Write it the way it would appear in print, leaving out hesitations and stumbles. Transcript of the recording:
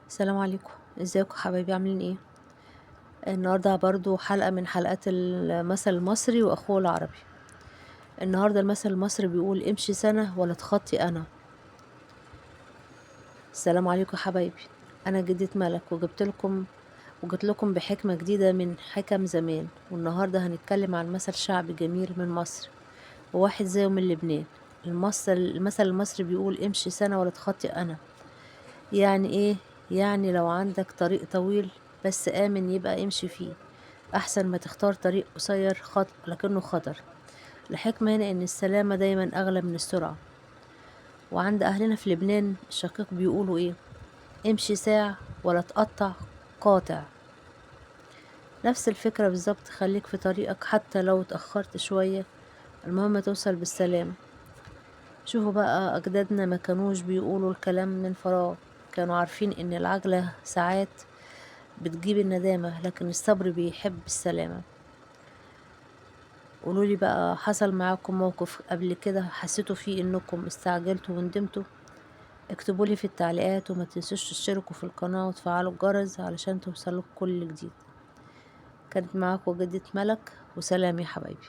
السلام عليكم، ازيكم حبايبي؟ عاملين ايه؟ النهارده برضو حلقة من حلقات المثل المصري واخوه العربي. النهارده المثل المصري بيقول امشي سنة ولا تخطي انا. السلام عليكم حبايبي، انا جدة ملك وجبت لكم بحكمة جديدة من حكم زمان. والنهارده هنتكلم عن مثل شعبي جميل من مصر وواحد زيه من لبنان. المثل المصري بيقول امشي سنة ولا تخطي انا. يعني ايه؟ يعني لو عندك طريق طويل بس آمن يبقى امشي فيه، أحسن ما تختار طريق قصير لكنه خطر. الحكمة هنا إن السلامة دايما أغلى من السرعة. وعند أهلنا في لبنان الشقيق بيقولوا إيه؟ امشي ساعة ولا تقطع قاطع. نفس الفكرة بالظبط، خليك في طريقك حتى لو اتأخرت شوية، المهم توصل بالسلامة. شوفوا بقى، أجدادنا ما كانوش بيقولوا الكلام من فراغ، كانوا عارفين إن العجلة ساعات بتجيب الندامة، لكن الصبر بيحب السلامة. قولولي بقى، حصل معاكم موقف قبل كده حسيتوا فيه إنكم استعجلتوا وندمتوا؟ اكتبولي في التعليقات، وما تنسوش تشتركوا في القناة وتفعلوا الجرس علشان توصلوا كل جديد. كانت معاكم جدة ملك، وسلام يا حبايبي.